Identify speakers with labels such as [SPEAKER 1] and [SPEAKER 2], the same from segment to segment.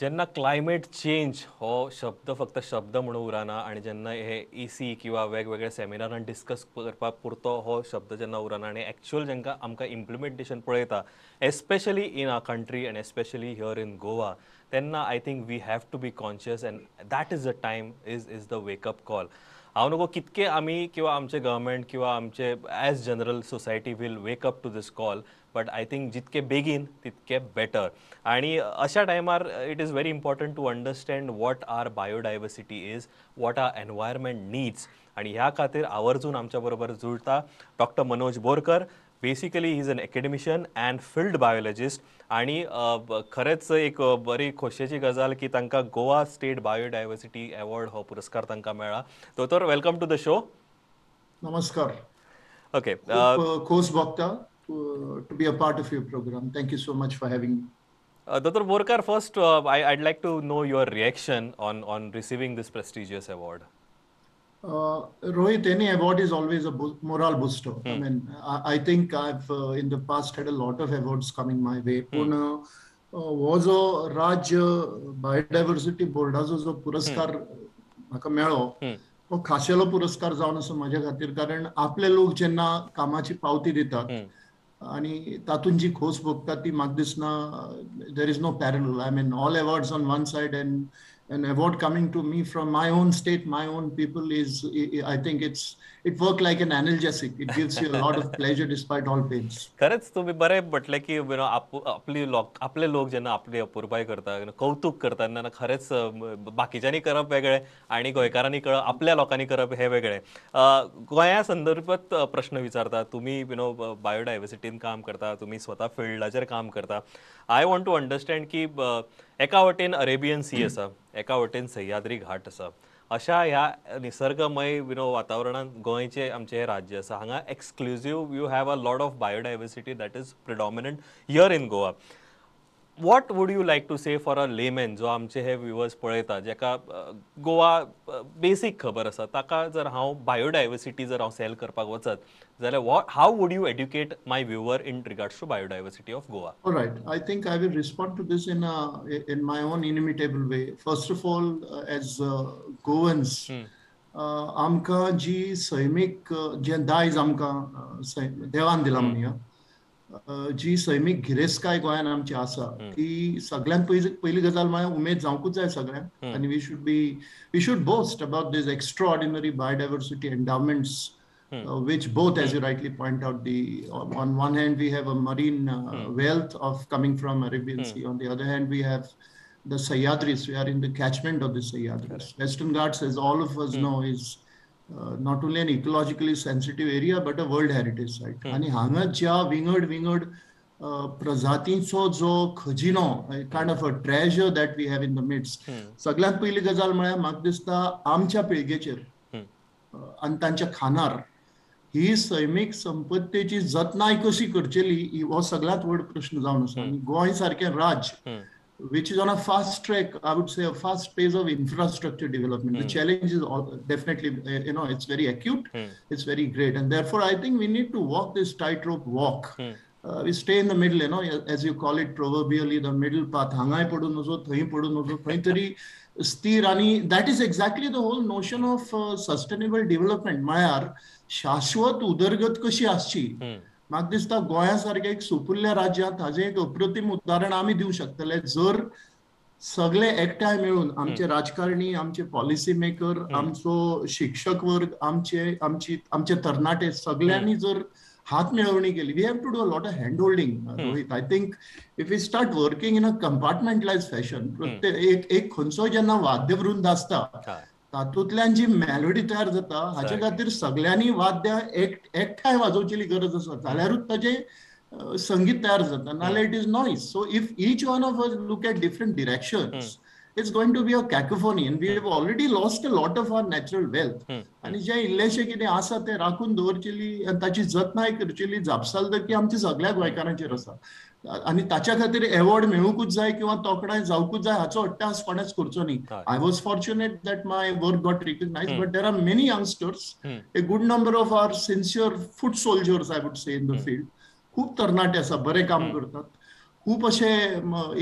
[SPEAKER 1] जेन्ना climate change हो शब्द फक्त शब्द म्हणून उरना आनी जेन्ना हे ई सी किंवा वेगवेगळे सेमिनारान डिस्कस करपाक पुरतो हो शब्द जेन्ना उरना आनी एक्चुअल जेंका आमकां इम्प्लिमेंटेशन पळयता, especially in our country and especially here in Goa, तेन्ना I think we have to be conscious and that is the time is the wake up call. हांव नको कितके आमी किंवा आमचे गव्हर्मेंट किंवा आमचे as general society will wake up to this call, but I think जितके बेगीन तितके बेटर. आणि अशा टायमार it is very important to understand what our biodiversity is, what our environment needs. आणि ह्या खातीर आवर्जून आमच्या बरोबर जुळता doctor Manoj Borkar. Basically he is an academician and field biologist. आणि खरेंच एक बरी खोशयेची गजाल की तांकां गोवा स्टेट बायोडायवर्सिटी अवॉर्ड हो पुरस्कार तांकां मेळ्ळा. दोतोर, welcome to the show.
[SPEAKER 2] नमस्कार.
[SPEAKER 1] ओके.
[SPEAKER 2] खूप खोस भोगता to be a part of your program. Thank you so much for having me.
[SPEAKER 1] Dr. Borkar, first, I'd like to know your reaction on receiving this prestigious award.
[SPEAKER 2] Rohit, any award is always a morale booster. I mean, I think I've in the past had a lot of awards coming my way. पूण हो जो राज्य biodiversity बोर्डाचो जो पुरस्कार म्हाका मेळ्ळो, हो खाशेलो पुरस्कार जावन आसा म्हाज्या खातीर, कारण आपले लोक जेन्ना कामाची पावती दितात आणि तातूंत जी खोस भोगता ती म्हाका दिसना there is no parallel. I mean, all awards on one side and an award coming to me from my own state, my own people is, I think it work like an analgesic. It gives you a lot of pleasure despite all pains.
[SPEAKER 1] खरेंच तुम्ही बरें म्हटलें की you know आपली लोक, आपले लोक जेन्ना आपली अपुरबाय करता, कौतुक करता, तेन्ना खरेंच बाकीच्यांनी करप वेगळें आनी गोंयकारांनी करप, आपल्या लोकांनी करप हें वेगळें. गोंया संदर्भात प्रश्न विचारता. तुमी you know बायोडायवर्सिटीन काम करता, तुमी स्वता फिल्डाचेर काम करता. I want to understand की एका वटेन अरेबियन सी आसा, एका वटेन सह्याद्री घाट आसा, अशा ह्या निसर्गमय you know वातावरणांत गोंयचें आमचें हें राज्य आसा. हांगा exclusive you have a lot of biodiversity that is predominant here in Goa. What would you like to say for a layman जो आमचे हे व्युवर्स पळयता, जेका गोवा बेसीक खबर आसा, ताका जर हांव बायोडायवर्सिटी जर हांव सेल करपाक वचत जाल्यार how would you educate my viewer in regards to biodiversity of Goa?
[SPEAKER 2] All right. I think I will respond to this in my own inimitable way. First of all, as Goans, आमकां जी सैमीक जें दायज आमकां देवान दिलां म्हणया, जी सैमीक गिरेस्तकाय गोंयान आमची आसा, ती सगळ्यांत पयली गजाल म्हळ्यार उमेद जावंकूच जाय सगळ्यांक आनी we should boast about this extraordinary biodiversity endowments, which both, as you rightly point out, the on one hand we have a marine wealth of coming from Arabian Sea. On the other hand, we have the Sahyadris. We are in the catchment of the Sahyadris. Western Ghats, as all of us know, is not only an ecologically sensitive area but a World Heritage Site. आणि हांगा ज्या विंगड विंगड प्रजातींचो जो खजिनो, kind of a treasure that we have in the midst. सगळ्यांत पयली गजाल म्हळ्यार म्हाका दिसता आमच्या पिळगेचेर आनी तांच्या खांदार ही सैमीक संपत्तेची जतनाय कशी करचेली हो सगळ्यांत व्हड प्रश्न जावन आसा. आनी गोंय सारकें राज्य, which is on a fast track, I would say a fast pace of infrastructure development. The challenge is all, definitely, it's very acute, it's very great. And therefore, I think we need to walk this tightrope walk. We stay in the middle, as you call it proverbially, the middle path. हांगाय पडून नजो, थंय पडून नजो, खंय तरी स्थिर. आणि that is exactly the whole notion of sustainable development. म्हळ्यार शाश्वत उदरगत कशी आसची. म्हाका दिसता गोंया सारक्या एक सुपुल्ल्या राज्यांत हाजें एक अप्रतिम उदाहरण आमी दिवंक शकतले, जर सगळे एकठांय मेळून आमचे राजकारणी, आमचे पॉलिसी मेकर, आमचो शिक्षक वर्ग, आमचे आमची आमचे तरणाटे, सगळ्यांनी जर हात मेळवणी केली. We have to do a lot of hand holding, Rohit. I think if we start working in a compartmentalized fashion, प्रत्येक एक एक खंयचो जेन्ना वाद्यवृंद आसता, तातूंतल्यान जी मेलोडी तयार जाता, हाचे खातीर सगळ्यांनी वाद्यां एकठांय वाजोवचेली गरज आसा, जाल्यारूच ताजें संगीत तयार जाता, नाल्यार it is noise. So if each one of us look at different directions, it's going to be a cacophony and we have already lost a lot of our natural wealth. आणि जे इल्लेशे कितें आसा तें राखून दवरचेली आनी ताची जतनाय करचेली जापसालदारकी आमची सगळ्या गोंयकारांचेर आसा. आनी ताच्या खातीर एवॉर्ड मेळूंकूच जाय किंवा तोखणाय जावंकूच जाय हाचो अट्टाहास कोणेच करचो न्ही. I was fortunate that my work got recognized, but there are many youngsters, a good number of our sincere foot soldiers, I would say, in the field. खूप तरणाटे आसा, बरें काम करतात. खूप अशे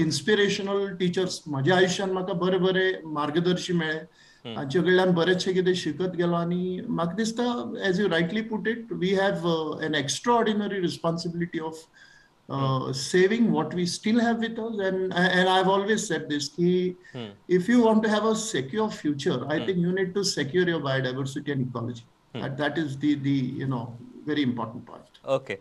[SPEAKER 2] इन्स्पिरेशनल टिचर्स म्हज्या आयुश्यान म्हाका बरे बरे मार्गदर्शी मेळ्ळे, तांचे कडल्यान बरेचशें कितें शिकत गेलो. आनी म्हाका दिसता as you rightly put it, we have an extraordinary responsibility of saving what we still have with us. And I have always said this की if you want to have a secure future, I think you need to secure your biodiversity and ecology. That is the you know very important point.
[SPEAKER 1] Okay,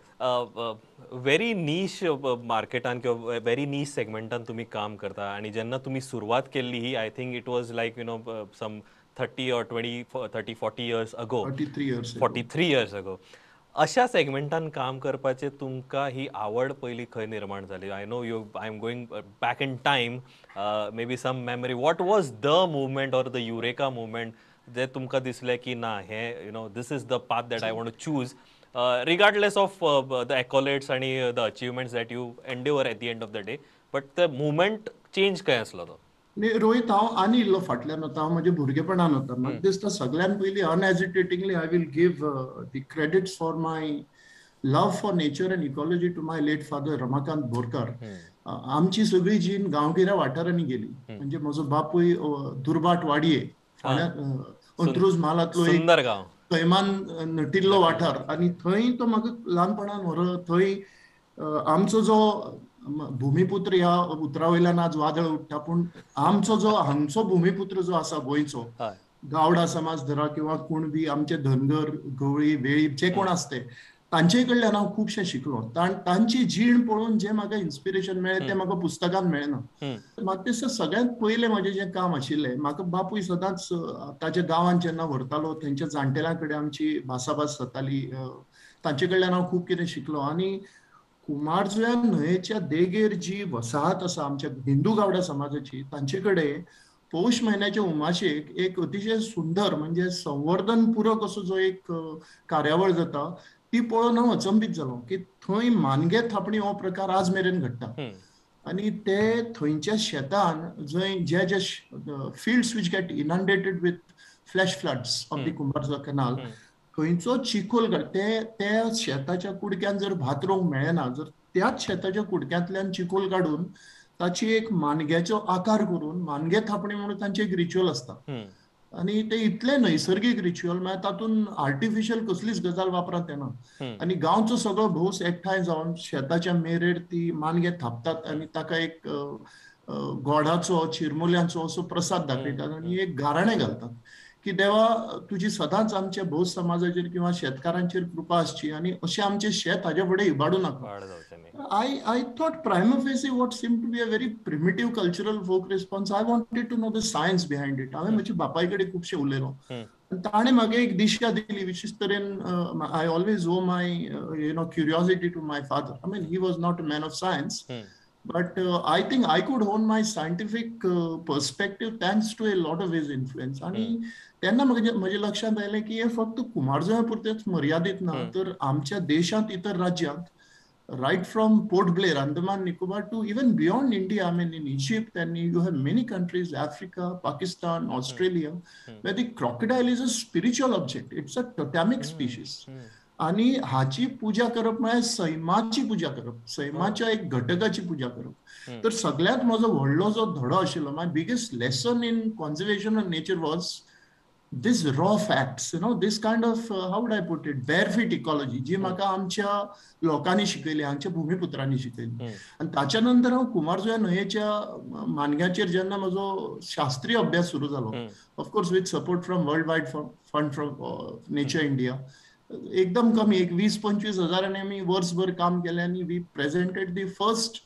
[SPEAKER 1] very niche मार्केटान किंवा very नीश सेगमेंटान तुमी काम करता आनी जेन्ना तुमी सुरवात केल्ली ही I think it was like you know some 30 or 20 30 40 years ago,
[SPEAKER 2] 43 years,
[SPEAKER 1] 43 years ago. अशा सेगमेंटान काम करपाचें तुमकां ही आवड पयली खंय निर्माण जाली? I know you, I am going back in time, maybe some memory. What was the movement or the eureka movement जे तुमकां दिसलें की ना हे you know this is the path that I want to choose, regardless of the accolades आनी the achievements that you endeavour at the end of the day, but the movement change खंय आसलो तो?
[SPEAKER 2] न्ही रोहित, हांव आनी इल्लो फाटल्यान वता, हांव म्हज्या भुरगेपणान वता. म्हाका दिसता सगळ्यान पयलीं unhesitatingly I will give the credits for my love for nature and ecology to my late father Ramakant Borkar. आमची सगळी जीण गांवगिऱ्या वाठारांनी गेली. म्हणजे म्हजो बापूय दुर्भाट वाडये, अंत्रुज म्हालांतलो एक सैमान नटिल्लो वाठार, आनी थंय तो म्हाका ल्हानपणान व्हर. थंय आमचो जो भूमिपुत्र ह्या उतरा वयल्यान आज वादळ उठ्ठा, पूण आमचो जो हांगचो भूमिपुत्र जो आसा गोंयचो, गावडा समाज धरा किंवा कुणबी, आमचे धनगर, गवळी, वेळीप जे कोण आसते तांचे कडल्यान हांव खुबशें शिकलो. तांची जीण पळोवन जें म्हाका इन्स्पिरेशन मेळ्ळें तें म्हाका पुस्तकान मेळना. म्हाका दिसता सगळ्यांत पयलें म्हजें जें काम आशिल्लें, म्हाका बापूय सदांच ताच्या गांवांत जेन्ना व्हरतालो थंयच्या जाणटेल्यां कडेन आमची भासाभास जाताली, तांचे कडल्यान हांव खूब कितें शिकलो. आनी कुमारजुव्या न्हंयेच्या देगेर जी वसाहत आसा आमच्या हिंदू गावडा समाजाची, तांचे कडेन पौष म्हयन्याच्या उमाशेक एक अतिशय सुंदर म्हणजे संवर्धन पूरक असो जो एक कार्यावळ जाता ती पळोवन हांव अचंबीत जालो की थंय मानगे थापणी हो प्रकार आज मेरेन घडटा. आनी ते थंयच्या शेतान जंय जे जे fields which get inundated with flash floods of the Kumbharjua canal, थंयचो चिखोल ते त्या शेताच्या कुडक्यान जर भात रोवंक मेळना, जर त्याच शेताच्या कुडक्यांतल्यान चिखोल काडून ताची एक मानग्याचो आकार करून मानगे थापणी म्हणून तांचे एक रिच्युअल आसता. आनी ते इतले नैसर्गीक रिच्युअल, म्हळ्यार तातूंत आर्टिफिशियल कसलीच गजाल वापरांत येना. आनी गांवचो सगळो भौस एकठांय जावन शेताच्या मेरेर ती मानगे थापतात आनी ताका एक गोडाचो, चिरमुल्यांचो असो प्रसाद दाखयतात आनी एक गाराणें घालतात की देवा तुजी सदांच आमच्या भौस समाजाचेर किंवा शेतकारांचेर कृपा आसची आनी अशें आमचें शेत हाजे फुडें इबाडूं नाका. I thought prima facie what seemed to be a very primitive cultural folk response, I wanted to know the science behind it. हांवें म्हज्या बापाय कडेन खुबशें उलयलो, ताणें म्हाका एक दिशा दिली. विशेश तरेन I always owe my you know curiosity to my father. I mean he was not a man of science, but I think I could hone my scientific perspective thanks to a lot of his influence. आणि तेन्ना म्हज्या लक्षांत आयलें की हे फक्त कुमारजुव्या पुरतेंच मर्यादीत ना, तर आमच्या देशांत इतर राज्यांत, right from Port Blair, Andaman Nicobar to even beyond India, I mean in Egypt and you have many countries, Africa, Pakistan, Australia, where the crocodile is a spiritual object. It's a totemic species. आनी हाची पुजा करप म्हळ्यार सैमाची पुजा करप, सैमाच्या एक घटकाची पुजा करप. तर सगळ्यांत म्हजो व्हडलो जो धडो आशिल्लो, my biggest lesson in conservation of nature was this raw facts, you know, this kind of how would I put it, bare feet ecology जी म्हाका आमच्या लोकांनी शिकयली, आमच्या भूमिपुत्रांनी शिकयली. आनी ताच्या नंतर हांव कुमारजुव्या न्हंयेच्या मानग्याचेर जेन्ना म्हजो शास्त्रीय अभ्यास सुरू जालो, of course with support from World Wide Fund from Nature India, एकदम कमी एक 20-25 हजारांनी आमी वर्सभर काम केलें आनी we presented the first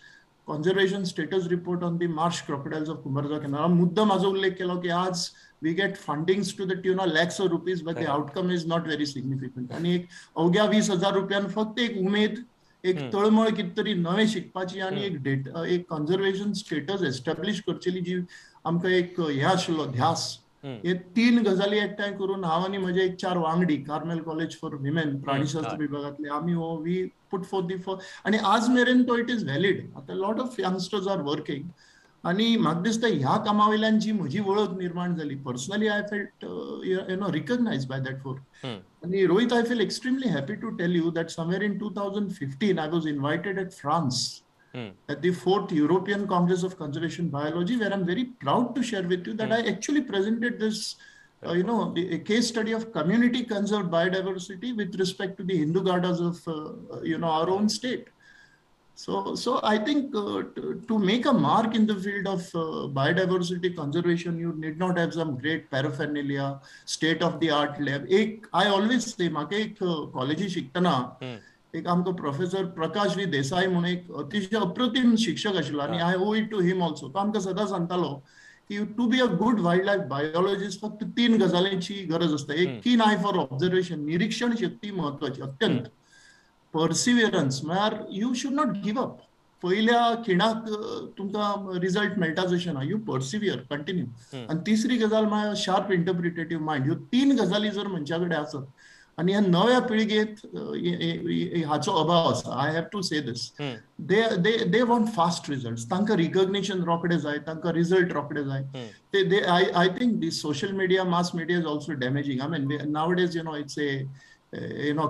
[SPEAKER 2] conservation status report on the marsh crocodiles of Kumbharjua canal. मुद्दा माझो उल्लेख केलो की आज we get fundings to the tune of lakhs of rupees, but the outcome is not very significant. आनी एक अवघ्या 20,000 रुपयान फक्त एक उमेद, एक तळमळ कितें तरी नवें शिकपाची आनी एक डेटा, एक कॉन्झर्वेशन स्टेटस एस्टॅब्लिश करचेली जी आमकां एक हें आशिल्लो ध्यास, हे तीन गजाली एकठांय करून हांव आनी म्हजे एक 4 वांगडी कार्मेल कॉलेज फॉर विमेन प्राणीशास्त्र विभागांतले आमी हो we put forth the for, आनी आज मेरेन तो it is valid. आतां lot of youngsters are working आनी म्हाका दिसता ह्या कामा वयल्यान जी म्हजी वळख निर्माण जाली, personally I felt you know recognise by that work. आनी Rohit, I feel extremely happy to tell you that somewhere in 2015 I was invited at France at the 4th European Congress of Conservation Biology, where I'm very proud to share with you that I actually presented this, a case study of community conserved biodiversity with respect to the Hindu Gadas of, our own state. So I think to make a mark in the field of biodiversity conservation, you need not have some great paraphernalia, state of the art lab. एक I always say, म्हाका एक कॉलेजी शिकतना एक आमकां professor Prakash V Desai म्हणून एक अतिशय अप्रतिम शिक्षक आशिल्लो आनी I owe it to him also. तो आमकां सदां सांगतालो की to be a good wild life biologist फक्त तीन गजालींची गरज आसता. एक, कीन I for observation, निरीक्षण शक्ती म्हत्वाची अत्यंत. पर्सिवियरन्स म्हळ्यार you should not give up. पयल्या खिणाक तुमकां रिजल्ट मेळटाच अशें ना, you पर्सिवियर, कंटिन्यू. आनी तिसरी गजाल म्हळ्यार शार्प इंटरप्रिटेटीव मायंड. ह्यो तीन गजाली जर मनशा कडेन आसत आनी ह्या नव्या पिळगेत हाचो अभाव आसा, I have to say this. They want fast result. तांकां रिकग्निशन रोखडें जाय, तांकां रिजल्ट रोखडे जाय. ते they I think the social media, mass media is also damaging. I mean, nowadays it's a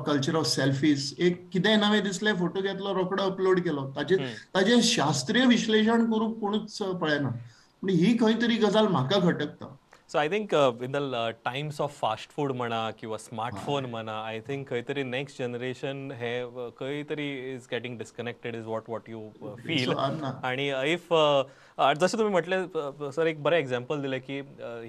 [SPEAKER 2] culture of selfies. एक कितेंय नवें दिसलें, फोटो घेतलो, रोखडो अपलोड केलो. ताजें शास्त्रीय विश्लेशण करूंक कोणूच पळयना. पूण ही खंय तरी गजाल म्हाका खटकता.
[SPEAKER 1] So I think in the times of fast food म्हणा किंवा स्मार्टफोन म्हणा, I think खंय तरी नेक्स्ट जनरेशन हे खंय तरी is getting disconnected is what you feel. आणि if जशें तुमी म्हटलें सर, एक बरें एग्जाम्पल दिलें की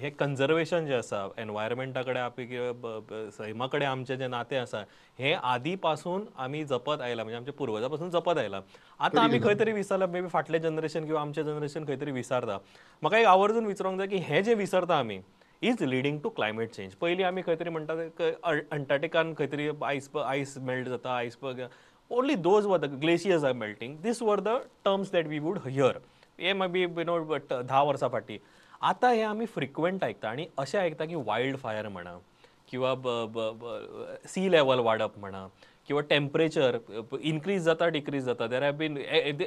[SPEAKER 1] हे कन्जर्वेशन जें आसा, एनवायरमेंटा कडेन किंवा सैमा कडेन आमचें जें नातें आसा, हें आदी पासून आमी जपत आयलां, म्हणजे आमच्या पुर्वजा पासून जपत आयलां. आतां आमी खंय तरी विसरला, मे बी फाटलें जनरेशन किंवा आमचें जनरेशन खंय तरी विसरता. म्हाका एक आवर्जून विचारूंक जाय की हें जें विसरता आमी is leading to climate change. पयलीं आमी खंय तरी म्हणटात अंटार्क्टिकान खंय तरी आयस मेल्ट जाता, ice, only those were the glaciers are melting, these were the terms that we would hear hey may be 10 वर्सां फाटीं. आतां हें आमी फ्रिक्वंट आयकता आनी अशें आयकता की वायल्ड फायर म्हणा किंवा सी लेवल वाडप म्हणा किंवा टेम्परेचर इनक्रीज जाता, डिक्रीज जाता. There have been,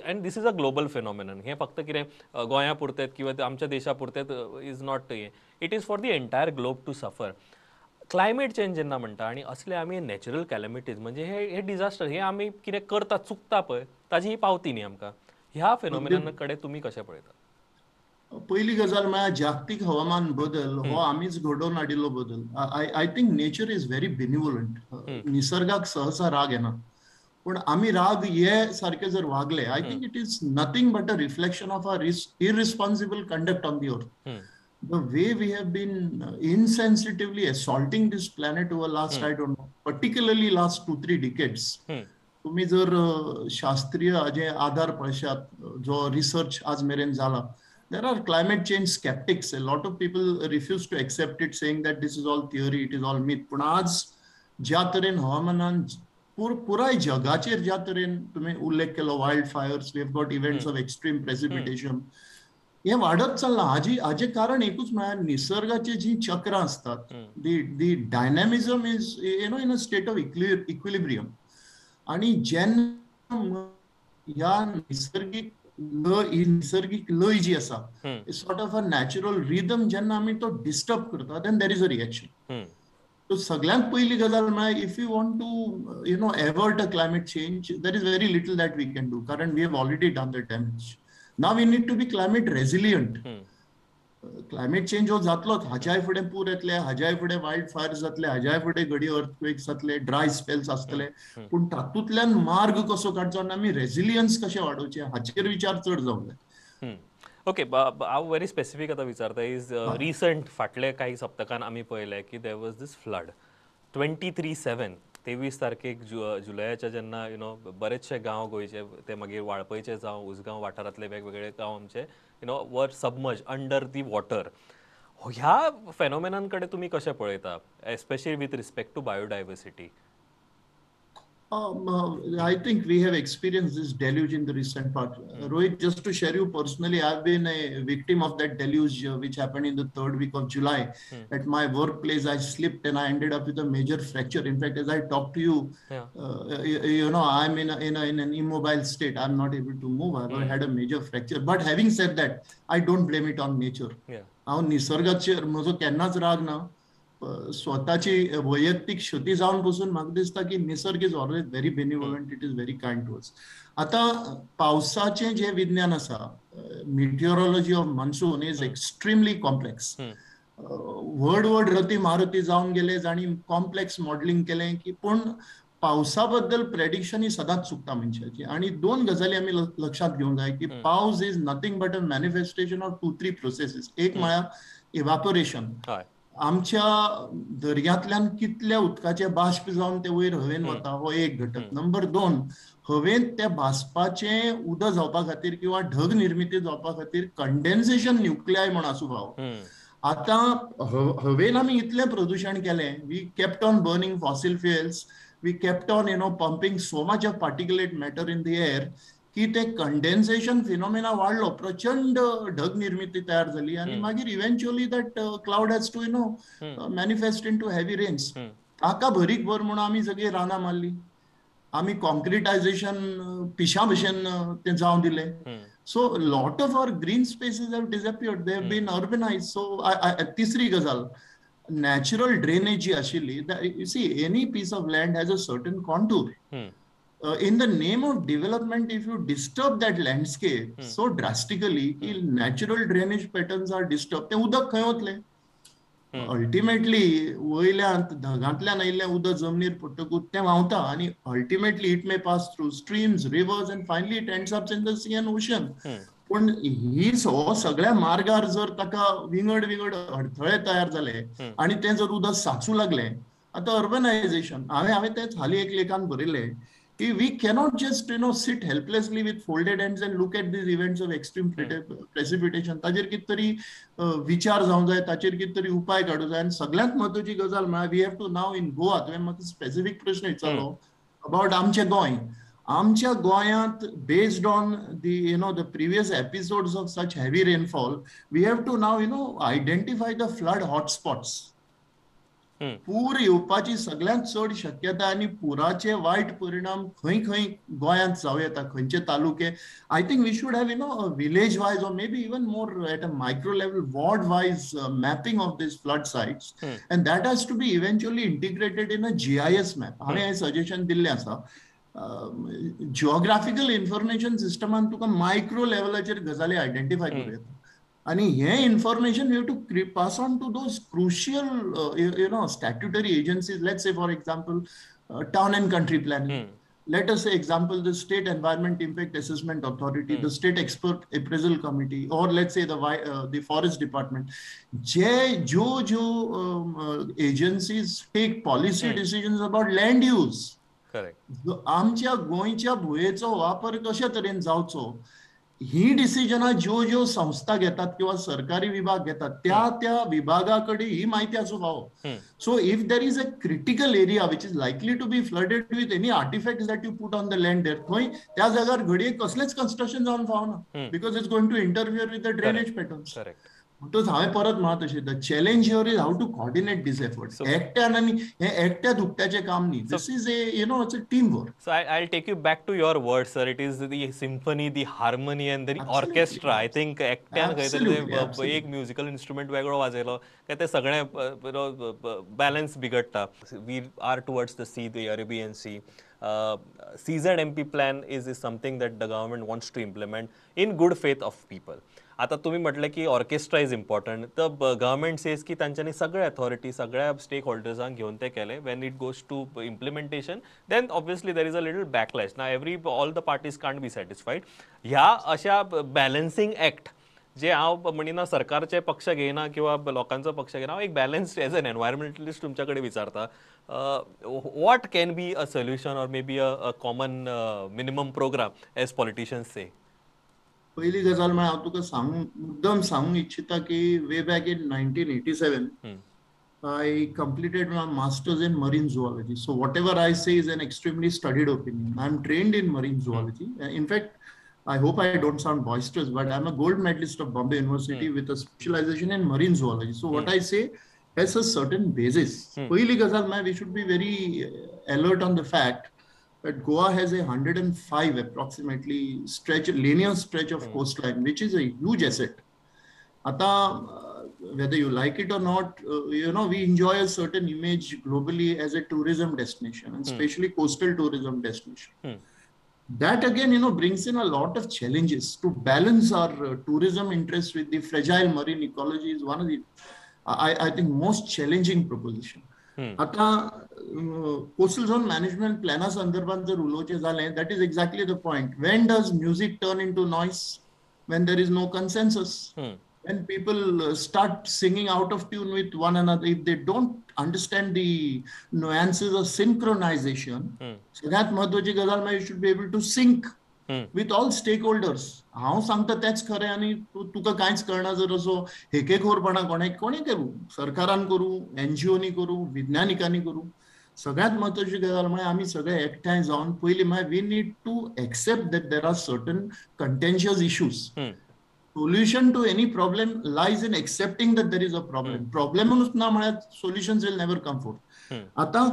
[SPEAKER 1] and this is a global phenomenon. हें फक्त कितें गोंया पुरतें किंवा आमच्या देशा पुरतें is not, it is for the entire globe to suffer. Climate change जेन्ना म्हणटा आनी असले आमी नॅचरल कॅलमिटीज, म्हणजे हे डिजास्टर, हे आमी कितें करता चुकता पळय, ताजी ही पावती न्ही आमकां. ह्या फेनोमेनन कडेन तुमी कशें पळयता?
[SPEAKER 2] पहिली गजाल म्हळ्यार जागतीक हवामान बदल हो आमीच घडोवन हाडिल्लो बदल. I think nature is very benevolent. निसर्गाक सहसा राग येना, पूण आमी राग ये सारखे जर वागले, I think it is nothing but a reflection of our irresponsible conduct on the earth. The way we have been insensitively assaulting this planet over last, I don't know, particularly last 2-3 decades. तुम्ही जर शास्त्रीय जे आधार पळशात, जो research आज मेरेन जाला, there are climate change skeptics. A lot of people refuse to accept it, saying that this is all theory, it is all myth. पूण आज ज्या तरेन हवामानान पुराय जगाचेर ज्या तरेन तुम्ही उल्लेख केलो, wild fires, we have got events of extreme precipitation, हे वाडत चल्लां. हाजें कारण एकूच म्हळ्यार निसर्गाची जी चक्रां आसतात, the dynamism is in a state of equilibrium. आणि जेन्ना ह्या निसर्गीक लय, ही निसर्गीक लय जी आसा, sort of a natural rhythm, जेन्ना आमी तो डिस्टर्ब करता, then there is a reaction. So सगळ्यांत पयली गजाल म्हळ्यार if you want to avert a climate change, there is very little that we can do, कारण we have already done the damage. Now we need to be climate resilient. Climate change हो जातलोच, हाज्याय फुडें पूर येतले, हाज्याय फुडें wild fire जातले, हाज्याय फुडें घडये earthquake जातले, ड्राय स्पेल्स आसतले, पूण तातूंतल्यान मार्ग कसो काडचो आनी आमी रेजिलियन्स कशें वाडोवचें हाचेर विचार चड जावंक जाय.
[SPEAKER 1] ओके, हांव व्हेरी स्पेसिफीक आतां विचारता is recent फाटले काही सप्तकान आमी पळयलें की there was this flood 23/7, 23 तारखेक जुलयाच्या जेन्ना बरेचशे गांव गोंयचे, ते मागीर वाळपयचे जावं उसगांव वाठारांतले वेगवेगळे गांव आमचे were submerged under the water. ह्या फेनोमेनान कडेन तुमी कशें पळयता, especially with respect to biodiversity?
[SPEAKER 2] I think we have experienced this deluge in the recent part. Rohit, just to share you personally, I've been a victim of that deluge which happened in the 3rd week of July. At my workplace, I slipped and I ended up with a major fracture. In fact, as I talk to you, I'm in an immobile state. I'm not able to move. I've had a major fracture. But having said that, I don't blame it on nature. हांव निसर्गाचेर म्हजो केन्नाच राग ना. स्वताची वैयक्तीक क्षती जावन पसून म्हाका दिसता की निसर्ग is always very benevolent, it is very kind to us. आतां पावसाचें जें विज्ञान आसा, meteorology of monsoon is extremely complex. व्हड व्हड रती मारुती जावन गेले जांणी कॉम्प्लेक्स मॉडलिंग केलें की, पूण पावसा बद्दल प्रेडिक्शन ही सदांच चुकता मनशाची. आनी दोन गजाली आमी लक्षांत घेवंक जाय की पावस is nothing but a manifestation of two three processes. एक म्हळ्यार इव्हापोरेशन, आमच्या दर्यांतल्यान कितल्या उदकाचे बाष्प जावन ते वयर हवेन वता, हो एक घटक. नंबर दोन, हवेंत त्या भासपाचें उदक जावपा खातीर किंवा ढग निर्मिती जावपा खातीर कंडेन्सेशन न्युक्लियाय म्हण आसूं फावो. आतां हवेन आमी इतलें प्रदुशण केलें, we kept on burning fossil fuels, we kept on pumping so much of particulate matter in the air की ते कंडेन्सेशन फिनोमेना वाडलो, प्रचंड ढग निर्मिती तयार जाली आनी मागीर eventually that cloud has to manifest into heavy rains. ताका भरीक भर म्हणून आमी सगळीं रानां मारली, आमी कॉन्क्रिटायझेशन पिशां भशेन तें जावं दिलें. So lot of our green spaces have disappeared, they have been urbanise. So तिसरी गजाल, नॅचरल ड्रेनेज जी आशिल्ली, you see any piece of land has a certain contour. In the name of development, if you disturb that landscape so drastically की natural drainage patterns are disturb, तें उदक खंय वतलें? Ultimately वयल्यान ढगांतल्यान आयिल्लें उदक जमनीर पडटकूच तें व्हांवता आनी ultimately it may pass through streams, rivers and finally it ends up in the sea and ocean. पूण ही हो सगळ्या मार्गार जर ताका विंगड विंगड अडथळे तयार जाले आनी तें जर उदक साचूं लागलें, आतां अर्बनायझेशन, हांवें तेंच हालीं एक लेखान बरयलें की we cannot just sit helplessly with folded hands and look at these events of extreme precipitation. ताचेर कितें तरी विचार जावंक जाय, ताचेर कितें तरी उपाय काडूंक जाय. आनी सगळ्यांत म्हत्वाची गजाल म्हळ्यार we have to now in Goa, तुवें म्हाका स्पेसिफीक प्रश्न विचारलो अबाउट आमचें गोंय. आमच्या गोंयांत based on the the previous episodes of such heavy rainfall, we have to now identify the flood hotspots. पूर येवपाची सगळ्यांत चड शक्यता आनी पुराचे वायट परिणाम खंय खंय गोंयांत जावं येता, खंयचे तालुके. I think we should have village wise or maybe even more at a micro level ward wise mapping of this flood sites, and that has to be eventually integrated in a GIS map. हांवें हें suggestion दिल्लें आसा. Geographical information सिस्टमान तुका micro लेवलाचेर गजाली identify करूं येता आनी हें information you to pass on to those crucial statutory agencies. Let's say for example town and country planning, let us say example the state environment impact assessment authority, the state expert appraisal committee, or let's say the forest department. जे ज्यो ज्यो agencies take policy decisions about land use, आमच्या गोंयच्या भुंयेचो वापर कशे तरेन जावचो, ही डिसिजनां ज्यो ज्यो संस्था घेतात किंवा सरकारी विभाग घेतात त्या त्या विभागा कडेन ही म्हायती आसूंक फावो. So if there is a critical area which is likely to be flooded with any artifact that you put on the land there, थंय त्या जाग्यार घडये कसलेच कन्स्ट्रक्शन जावन फावना, because it's going to interfere with the drainage patterns. म्हणटकच हांवें परत म्हणा तशें, the challenge here is how to coordinate this effort. एकट्यान आनी हें एकट्या दुकट्याचें काम न्ही, this is a it's a team work.
[SPEAKER 1] So I take you back to your word sir, it is the symphony, the harmony and the orchestra. I think एकट्यान खंय तरी एक म्युजिकल इन्स्ट्रुमेंट वेगळो वाजयलो काय ते सगळें बॅलन्स बिगडटा. We are towards the sea, the Arabian Sea. CZMP plan is something that the government wants to implement in good faith of people. आता तुम्ही म्हटलं की ऑर्केस्ट्रा is important, तर गव्हर्मेंट सेज की तांच्यांनी सगळे अथॉरिटी, सगळ्या स्टेक होल्डर्सांक घेवन ते केले. When it goes to implementation then obviously there is a little backlash. ना every all the parties can't be satisfied. ह्या अशा बॅलन्सिंग एक्ट जे हांव म्हणिना सरकारचे पक्ष घेयना किंवा लोकांचो पक्ष घेयना, हांव एक बॅलन्स्ड एज एन एनवायरमेंटलिस्ट तुमच्या कडेन विचारता, what can be a solution or maybe a common minimum programme as politicians say?
[SPEAKER 2] पहिली गजाल म्हळ्यार हांव तुका सांगूंक, मुद्दम सांगूंक इच्छिता की way back in 1987 I completed my masters in marine zoology. So whatever I say is an extremely studied opinion. I am trained in marine zoology. In fact I hope I don't sound boisterous, but I'm a gold medalist of Bombay University with a specialization in marine zoology. So what I say has a certain basis. Pahili gazal mein, we should be very alert on the fact that Goa has a 105 approximately stretch, linear stretch of coastline, which is a huge asset. आतां whether you like it or not, you know, we enjoy a certain image globally as a tourism destination, and especially coastal tourism destination. That again, you know, brings in a lot of challenges to balance our tourism interests with the fragile marine ecology is one of the, I think, most challenging proposition. आतां coastal zone management प्लॅना संदर्भात जर उलोवचें जालें, that is exactly the point. When does music turn into noise? When there is no consensus. When people start singing out of tune with one another, if they don't understand the nuances of synchronization, सगळ्यात महत्वाची गजाल म्हणजे you should be able to sync with all stakeholders. हांव सांगता तेंच खरें आनी तुका कांयच कळना जर असो हेकेखोरपणा कोणें कोणें करूं, सरकारान करूं, एनजीओनी करूं, विज्ञानिकांनी करूं, सगळ्यात महत्वाची गजाल म्हळ्यार आमी सगळे एकठांय जावन पयलीं म्हळ्यार we need to accept that there are certain contentious issues. Solution to any problem lies in accepting that there is a problem. Problem ना म्हळ्यार solutions will never come forth. आतां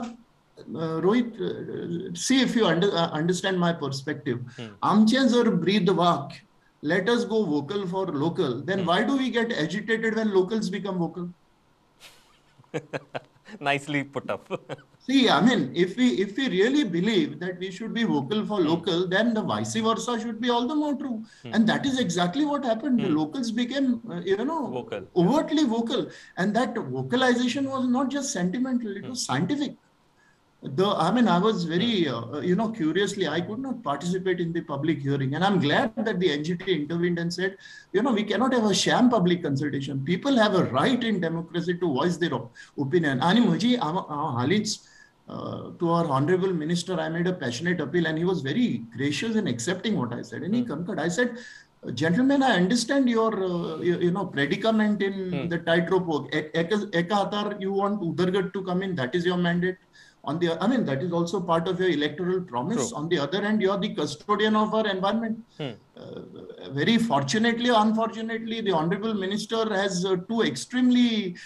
[SPEAKER 2] Rohit, see if you understand my perspective. आमचें जर ब्रीद वाक्य let us go vocal for local, then why do we get agitated when locals become vocal?
[SPEAKER 1] Nicely put up.
[SPEAKER 2] See, I mean, if we really believe that we should be vocal for local, then the vice versa should be all the more true. And that is exactly what happened. The locals became, you know,
[SPEAKER 1] vocal,
[SPEAKER 2] overtly vocal. And that vocalization was not just sentimental, it was scientific. I mean, I was very, you know, curiously, I could not participate in the public hearing. And I'm glad that the NGT intervened and said, you know, we cannot have a sham public consultation. People have a right in democracy to voice their opinion. And to our honorable minister, I made a passionate appeal and he was very gracious in accepting what I said. And he concurred. I said, gentlemen, I understand your, you know, predicament in the tightrope work. Eka hatar, you want Udargat to come in, that is your mandate. On the, I mean, that is also part of your electoral promise. True. On the other hand, you are the custodian of our environment. Very fortunately, unfortunately, the honorable minister has two extremely,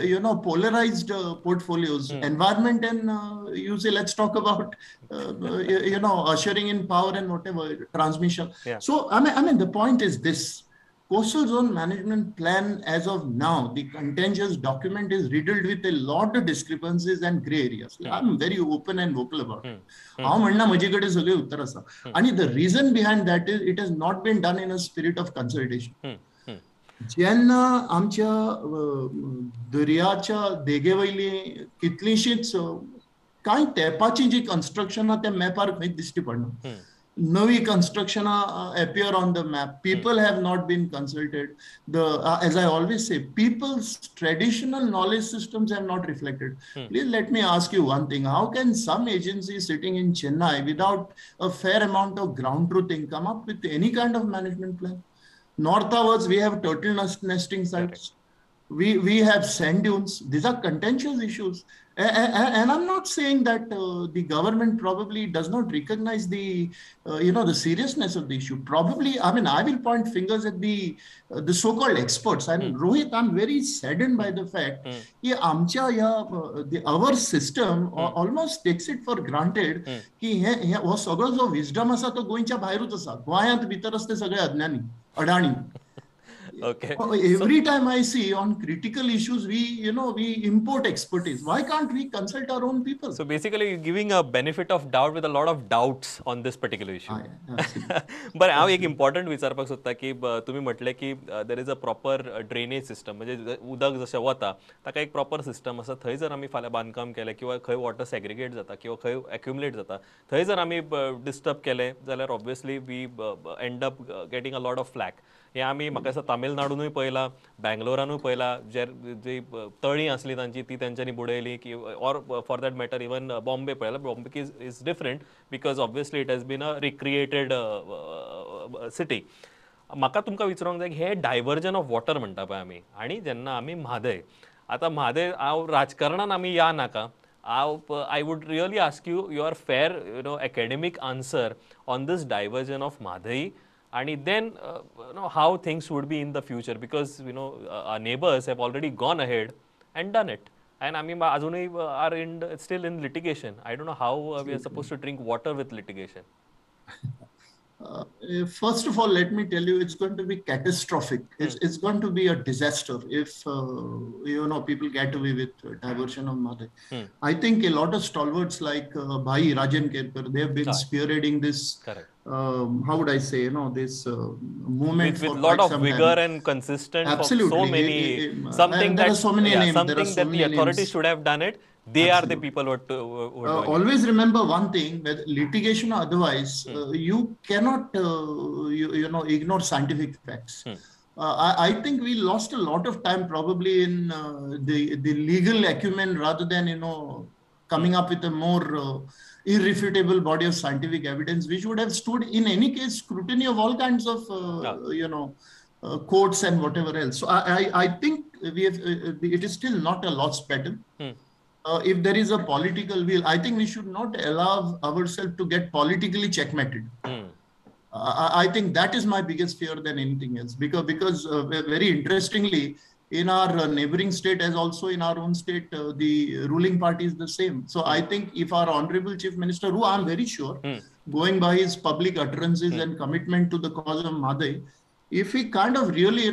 [SPEAKER 2] you know, polarized portfolios, environment and you say, let's talk about, you know, ushering in power and whatever, transmission. Yeah. So, I mean, the point is this. Coastal Zone Management Plan, as of now, the contentious document is riddled with a lot of discrepancies and grey areas. I'm very open and vocal about it. हांव म्हणना म्हजे कडेन सगळें उत्तर आसा. आनी the reason behind that is it has not been done in a spirit of consultation. जेन्ना आमच्या दर्याच्या देगे वयली कितलींशीच कांय तेंपाची जी कन्स्ट्रक्शनां त्या मॅपार खंयच दिश्टी पडना. Navi construction appear on the map. People have not been consulted. The as I always say, people's traditional knowledge systems have not reflected. Please let me ask you one thing. How can some agency sitting in Chennai without a fair amount of ground truthing come up with any kind of management plan? Northwards, we have turtle nesting sites. We have sand dunes. These are contentious issues. And I'm not saying that the government probably does not recognize the, you know, the seriousness of the issue. Probably, I mean, I will point fingers at the so-called experts. And Rohit, I'm very saddened by the fact that our system almost takes it for granted ki he हो सगळो जो wisdom आसा तो गोंयच्या भायरूच आसा. गोंयांत भितर आसते सगळे अज्ञानी, अडाणी. Okay. Every time I see on critical issues, we import expertise. Why can't we consult our own people?
[SPEAKER 1] So basically, you're giving a benefit of doubt with a lot of doubts on this particular issue. But हांव एक important विचारपाक सोदता की तुम्ही म्हटलें की there is a proper drainage system, म्हणजे उदक जशें वता ताका एक प्रॉपर सिस्टम आसा. थंय जर आमी फाल्यां बांदकाम केलें किंवा खंय वॉटर सेग्रिगेट जाता किंवा खंय एक्युमुलेट जाता, थंय जर आमी डिस्टर्ब केलें जाल्यार obviously we end up getting a lot of flak. हें आमी म्हाका दिसता तामिळनाडूनूय पळयलां, बेंगलोरानूय पळयलां, जे जी तळी आसली तांची ती तेंच्यांनी बुडयली की or for that matter even Bombay पळयला. Bombay is different because obviously it has been a recreated city. म्हाका तुमकां विचारूंक जाय हें डायवर्जन ऑफ वॉटर म्हणटा पळय आमी, आनी जेन्ना आमी म्हादय, आतां म्हादय हांव राजकारणान आमी या नाका, I would really ask you your fair, you know, academic answer on this diversion of Mhadei, and then you know, how things would be in the future, because you know our neighbors have already gone ahead and done it, and I mean ajunuy are in still in litigation. I don't know how we are supposed to drink water with litigation.
[SPEAKER 2] First of all, let me tell you, it's going to be catastrophic. It's going to be a disaster if people get away with diversion of Mhadei. I think a lot of stalwarts like Bhai Rajan Kerkar, they have been spearheading this.
[SPEAKER 1] Correct.
[SPEAKER 2] How would I say, this movement
[SPEAKER 1] with
[SPEAKER 2] for
[SPEAKER 1] lot
[SPEAKER 2] quite
[SPEAKER 1] of vigor
[SPEAKER 2] some time.
[SPEAKER 1] And consistent.
[SPEAKER 2] Absolutely.
[SPEAKER 1] For so many, something
[SPEAKER 2] there
[SPEAKER 1] that
[SPEAKER 2] are so many names.
[SPEAKER 1] Something
[SPEAKER 2] there are so
[SPEAKER 1] that
[SPEAKER 2] many
[SPEAKER 1] the authorities
[SPEAKER 2] names.
[SPEAKER 1] Should have done it. They
[SPEAKER 2] Absolutely.
[SPEAKER 1] Are the people who are doing
[SPEAKER 2] always
[SPEAKER 1] it.
[SPEAKER 2] Remember one thing, whether litigation or otherwise, you cannot ignore scientific facts. I think we lost a lot of time probably in the legal acumen rather than coming up with a more irrefutable body of scientific evidence, which would have stood in any case scrutiny of all kinds of courts and whatever else. So I think we have it is still not a lost battle. If there is a political will, I think we should not allow ourselves to get politically checkmated. I think that is my biggest fear than anything else, because very interestingly, in our neighboring state as also in our own state, the ruling party is the same. So I think if our honorable chief minister, who I'm very sure, going by his public utterances and commitment to the cause of Mhadei, if he kind of really,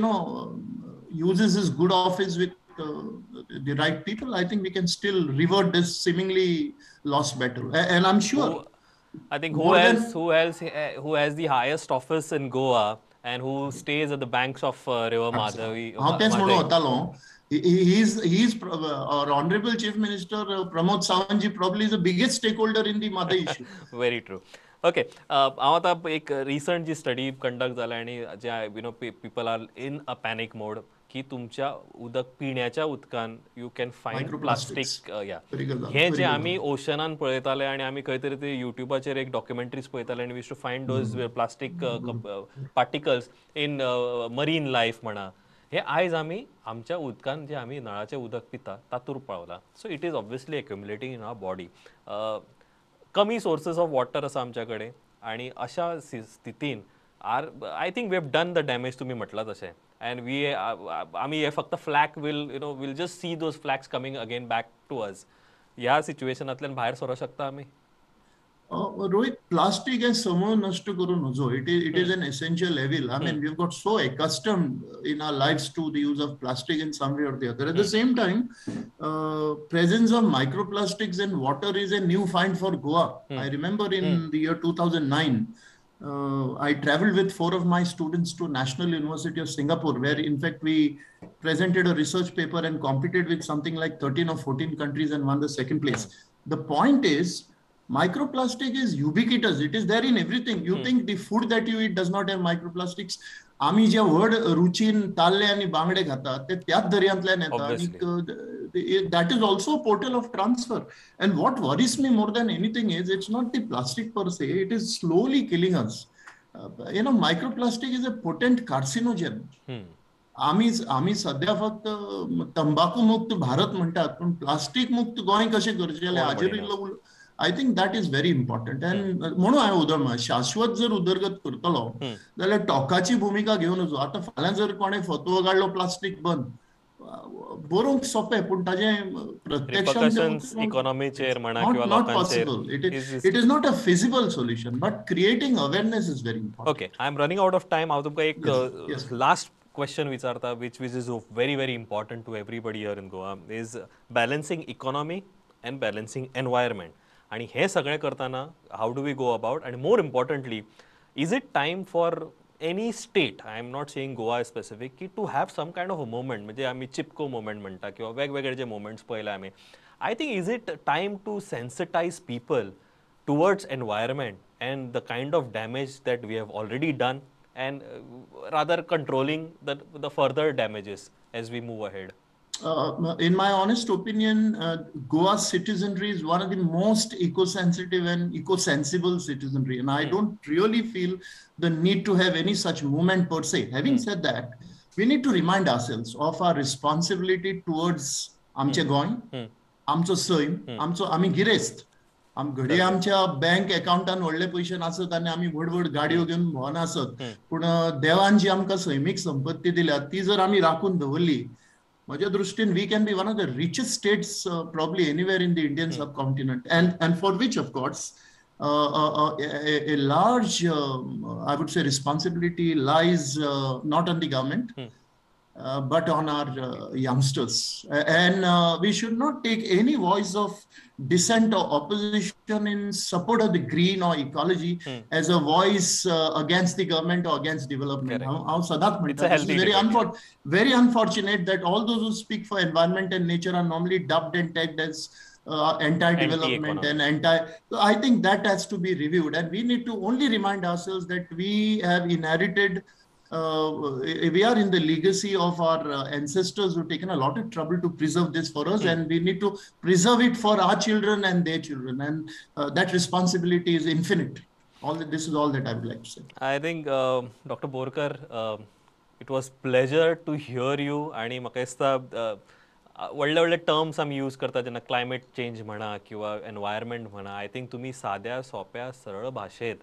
[SPEAKER 2] uses his good office with the right people, I think we can still revert this seemingly lost battle. And I'm sure.
[SPEAKER 1] I think who else who has the highest office in Goa and who stays at the banks of River Mhadei.
[SPEAKER 2] He's our honorable Chief Minister Pramod Sawantji probably is the biggest stakeholder in the Mhadei issue.
[SPEAKER 1] Very true. Okay, हांव आतां एक recent जी study conduct जाल्या आनी जे people are in a panic mode की तुमच्या उदक पिण्याच्या उदकान you can find plastic. हे जे आमी ओशनान पळयताले आनी आमी खंय तरी ते युट्यूबाचेर एक डॉक्युमेंट्रीज पळयताले आनी we to find those plastic particles in marine life म्हणा, हे आयज आमी आमच्या उदकान जे आमी नळाचें उदक पिता तातूर पावला. So it is obviously accumulating in our body. कमी सोर्सेस ऑफ वॉटर आसा आमच्या कडेन आनी अशा स्थितीन are I think we have done the damage तुमी म्हटलां तशें. And we आमी हे फक्त flak will will just see those flaks coming again back to us. ह्या सिच्युएशनांतल्यान भायर सरूंक शकता आमी?
[SPEAKER 2] रोहित, प्लास्टिक हे समूळ नश्ट करूं नजो. It is an essential evil. I mean, we have got so accustomed in our lives to the use of plastic in some way or the other. At the same time, presence of microplastics in water is a new find for Goa. I remember in the year 2009, I traveled with 4 of my students to National University of Singapore, where in fact we presented a research paper and competed with something like 13 or 14 countries and won the second place. The point is, microplastic is ubiquitous. It is there in everything. You think the food that you eat does not have microplastics? आमी जे व्हड रुचीन ताल्ले आनी बांगडे खाता ते त्याच दर्यांतल्यान येता आनी that is also a portal of transfer. And what worries me more than anything is it's not the plastic per se, it is slowly killing us. Microplastic is a potent carcinogen. आमी सध्या फक्त तंबाखू मुक्त भारत म्हणटात, पण plastic मुक्त गोंय कशें करचें हाजेर इल्लो I think that is very important. And म्हणून हांवें उदर शाश्वत जर उदरगत करतलो जाल्यार टोकाची भुमिका घेवन वचो. आतां फाल्यां जर कोणें फतवो काडलो प्लास्टिक बंद, बरोवंक सोंपें पूण ताजें प्रत्यक्षांत
[SPEAKER 1] इकॉनॉमीचेर म्हणा किंवा लोकांचेर
[SPEAKER 2] it is not a feasible solution, but creating awareness is very important.
[SPEAKER 1] Okay, I am running out of time. हांव तुमकां एक लास्ट क्वेश्चन विचारता, which is very very important to everybody here in Goa, is balancing economy and balancing environment. आनी हें सगळें करतना how do we go about, आनी more importantly is it time for any state, I am not saying Goa specific, की to have some kind of a movement, म्हणजे आमी चिपको movement म्हणटा किंवा वेगवेगळे जे मुवमेंट्स पळयले आमी, I think is it time to sensitize people towards environment and the kind of damage that we have already done and rather controlling the further damages as we move ahead?
[SPEAKER 2] In my honest opinion, Goa's citizenry is one of the most eco-sensitive and eco-sensible citizenry. And I don't really feel the need to have any such movement per se. Having said that, we need to remind ourselves of our responsibility towards आमचे गोंय, आमचो सैम, आमचो आमी गिरेस्त. घडये आमच्या bank अकाउंटान व्हडले पयशे नासत आनी आमी व्हड व्हड गाडयो घेवन भोंवनासत, पूण देवान जी आमकां सैमीक संपत्ती दिल्या ती जर आमी राखून दवरली, म्हज्या दृष्टीन we can be one of the richest states probably anywhere in the Indian subcontinent, and for which of course a large, I would say, responsibility lies not on the government, but on our youngsters. And we should not take any voice of dissent or opposition in support of the green or ecology as a voice against the government or against development. हांव सदांच म्हणटा, very very unfortunate that all those who speak for environment and nature are normally dubbed and tagged as anti-development and anti. So I think that has to be reviewed, and we need to only remind ourselves that we have inherited, we are in the legacy of our ancestors who've taken a lot of trouble to preserve this for us, and we need to preserve it for our children and their children, and that responsibility is infinite. This is all that I would like to say.
[SPEAKER 1] I think, Dr. Borkar, it was pleasure to hear you, आणि म्हाका दिसता व्हडले व्हडले terms आमी use करता जेन्ना climate change म्हणा किंवा एनवायरमेंट म्हणा, I think तुमी साद्या सोंप्या सरळ भाशेंत,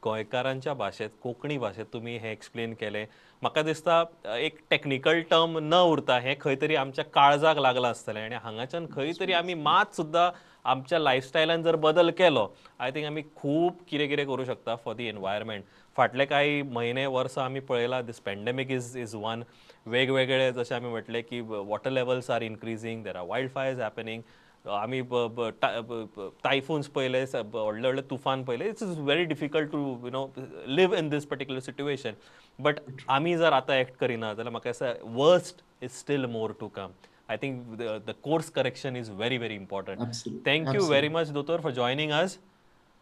[SPEAKER 1] गोंयकारांच्या भाशेंत, कोंकणी भाशेंत तुमी हें एक्सप्लेन केलें. म्हाका दिसता एक टॅक्निकल टर्म न उरता हें खंय तरी आमच्या काळजाक लागलां आसतलें आनी हांगाच्यान खंय तरी आमी मात सुद्दां आमच्या लायफस्टायलान जर बदल केलो, I think आमी खूब कितें कितें करूं शकता फॉर the environment. फाटले कांय म्हयने वर्सां आमी पळयलां, this pandemic is one. वेगवेगळे जशें आमी म्हटलें की water levels are increasing, there are wild fires happening, आमी टायफून्स पळयले, व्हडले व्हडले तुफान पळयले. It's is very difficult to live in this particular situation, but आमी जर आतां एक्ट करिना जाल्यार म्हाका दिसता worst is still more to come. I think the course correction is very, very important. Thank you very much, दोतोर, for joining us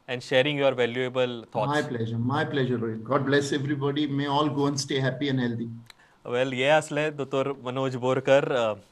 [SPEAKER 1] and sharing your valuable thoughts.
[SPEAKER 2] My pleasure. My pleasure, Rohit. God bless everybody. May all go and stay happy and healthy.
[SPEAKER 1] Well, हे असले दोतोर Manoj Borkar,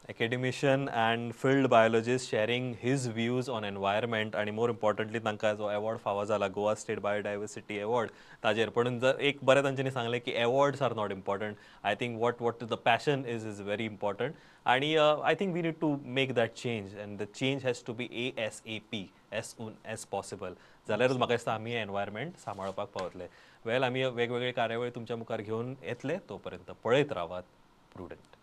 [SPEAKER 1] academician and field biologist, sharing his views on environment आणि मोर importantly तांकां जो award फावो जाला, Goa state biodiversity award, ताजेर. पण जर एक बरें तांच्यांनी सांगलें की awards are not important. I think what the passion is very important आणि I think we need to make that change, and the change has to be ASAP, as soon as possible, जाल्यारच म्हाका दिसता आमी environment सांबाळपाक पावतले. वेल, आमी वेगवेगळे कार्यावळी तुमच्या मुखार घेवन येतले. तो पर्यंत पळयत रावात प्रुडंट.